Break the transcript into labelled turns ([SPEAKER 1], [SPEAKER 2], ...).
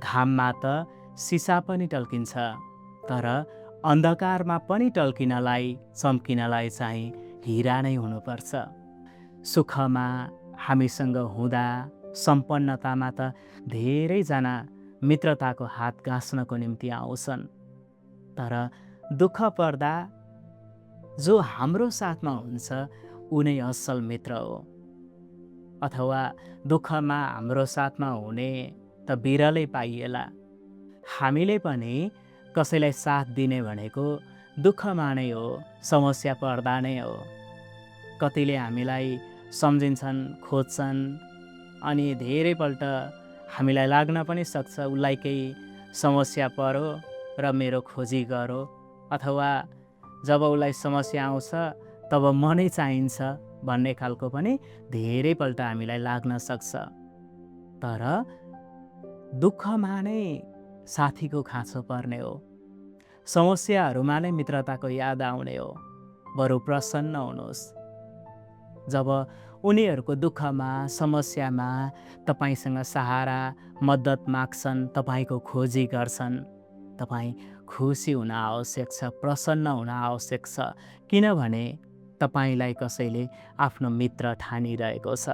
[SPEAKER 1] घाममा त सिसा पनि टल्किन्छ, तर अन्धकारमा पनि टल्किनलाई चम्किनलाई चाहिँ हिरा नै हुनुपर्छ। सुखमा हामीसँग हुँदा, सम्पन्नतामा त धेरैजना मित्रताको हात गाँस्नको निम्ति आउँछन्, तर दुःख पर्दा जो हाम्रो साथमा हुन्छ ऊ नै असल मित्र हो। अथवा दुःखमा हाम्रो साथमा हुने त बिरलै पाइएला। हामीले पनि कसैलाई साथ दिने भनेको दुःखमा नै हो, समस्या पर्दा नै हो। कतिले हामीलाई सम्झिन्छन्, खोज्छन्, अनि धेरैपल्ट हामीलाई लाग्न पनि सक्छ उसलाई केही समस्या पर्यो र मेरो खोजी गरो, अथवा जब उसलाई समस्या आउँछ तब म नै चाहिन्छ भन्ने खालको पनि धेरैपल्ट हामीलाई लाग्न सक्छ। तर दुःखमा नै साथीको खाँचो पर्ने हो, समस्याहरूमा नै मित्रताको याद आउने हो। बरु प्रसन्न हुनुहोस्, जब उनीहरूको दुःखमा, समस्यामा तपाईँसँग सहारा, मद्दत माग्छन्, तपाईँको खोजी गर्छन्, तपाईँ खुसी हुन आवश्यक छ, प्रसन्न हुन आवश्यक छ, किनभने तपाईँलाई कसैले आफ्नो मित्र ठानिरहेको छ।